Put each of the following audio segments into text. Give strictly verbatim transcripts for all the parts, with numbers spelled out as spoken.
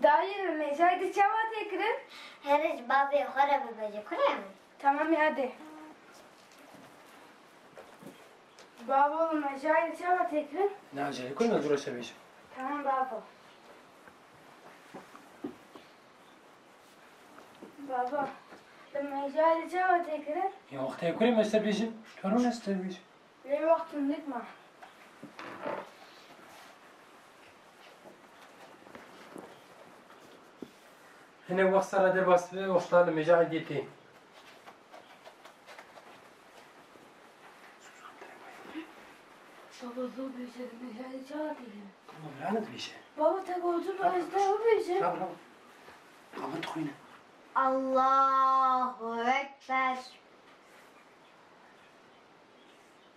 Dayê, li mêjayê de çawa tê kirin? Here ji bavê xwe re bibêje, kurê min. Tamam, hadi. Bavo, li mêjayê de çawa tê kirin? Ne acelê, kurê min, ez rû ser bêjim. Tamam, bavo. Bavo, li mêjayê de çawa tê kirin? Ya wextê kurê min, ez ser bêjim. Tu rû ne ser bêjim. Lê wext hindik ma. Hinek wext sera derbas be, wexta li mêja Îdê tê. Baba, zor bêje, li mêja Îdê çawa tê kirin? Tamam, vira ne dibêje. Baba, te gotin, ez te bibêje. Bravo, bravo. Tamam, tu xwîne. Allahu Ekber.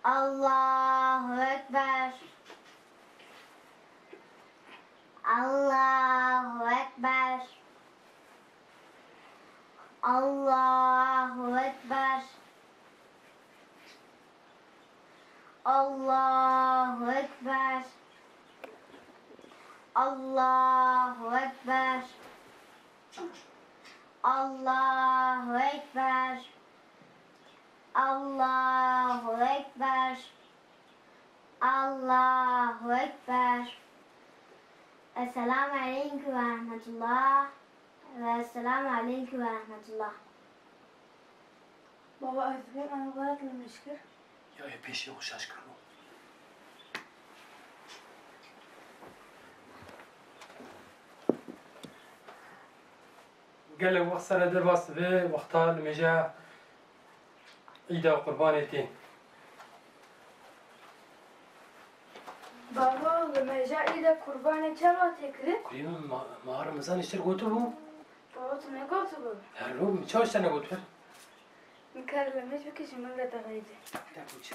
Allahu Ekber. Allahu Ekber. Allahu Ekber. Allahu Ekber. Allahu Ekber. Allahu Ekber. Allahu Ekber. Allahu Ekber. Esselamu Aleyküm ve Rahmetullah. Ve Esselamu Aleyküm ve Rahmetullah. Baba, ez dibêm em xwe re li mêj kir. Ya, ê pêşî xwe şaş kiribû. Gelek wext sere derbas dibe, wexta li mêja Îda Qurbanê tê. Bavo, li mêja Îda Qurbanê çawa tê kirin? Kurê min, ma, ma Remezan ji te re gotibû? Bavo, tu negotibû? Her ro, min çawa ji te negotibû? Min kar li mêj bike, ji min re derêde. Te ku çi?